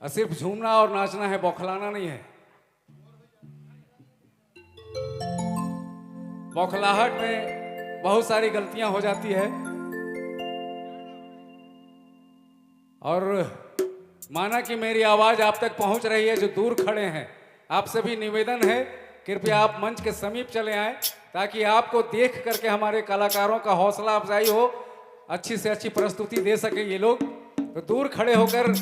और सिर्फ झूमना और नाचना है, बौखलाना नहीं है। बौखलाहट में बहुत सारी गलतियां हो जाती है। और माना कि मेरी आवाज आप तक पहुंच रही है, जो दूर खड़े हैं आपसे भी निवेदन है, कृपया आप मंच के समीप चले आए ताकि आपको देख करके हमारे कलाकारों का हौसला अफजाई हो, अच्छी से अच्छी प्रस्तुति दे सके ये लोग। तो दूर खड़े होकर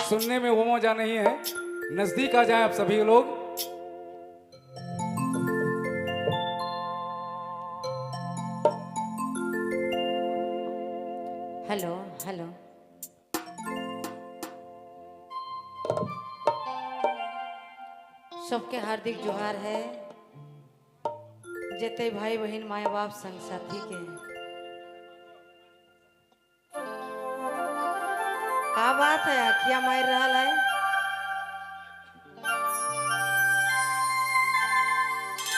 सुनने में वो मजा नहीं है, नजदीक आ जाएं आप सभी लोग। हेलो हेलो, सबके हार्दिक जोहार है, जते भाई बहन माए बाप संग साथी के। का बात है, अखिया मार रहा है।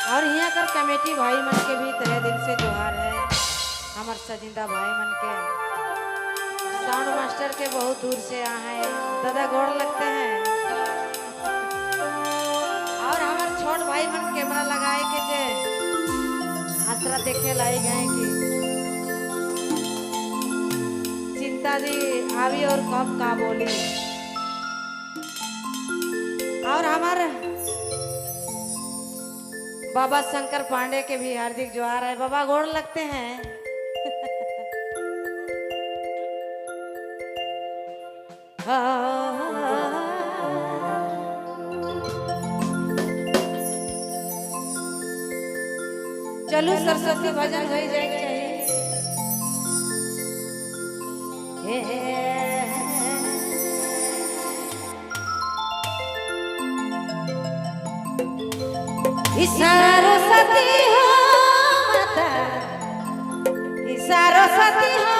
और यहाँ कर कमेटी भाई मन के भी तहे दिल से जोहार है। हमार सजिंदा भाई मन के, साउंड मास्टर के बहुत दूर से आए हैं, दादा गोड़ लगते हैं। और हमार छोट भाई मन कैमरा लगाए के जे आसरा देखे लाई गए कि चिंता जी आवी और कब का बोली। और हमार बाबा शंकर पांडे के भी हार्दिक जोहार है, बाबा गोड़ लगते हैं। चलो सरस्वती भजन हो जाए चाहिए। सरस्वती हो माता, सरस्वती हो।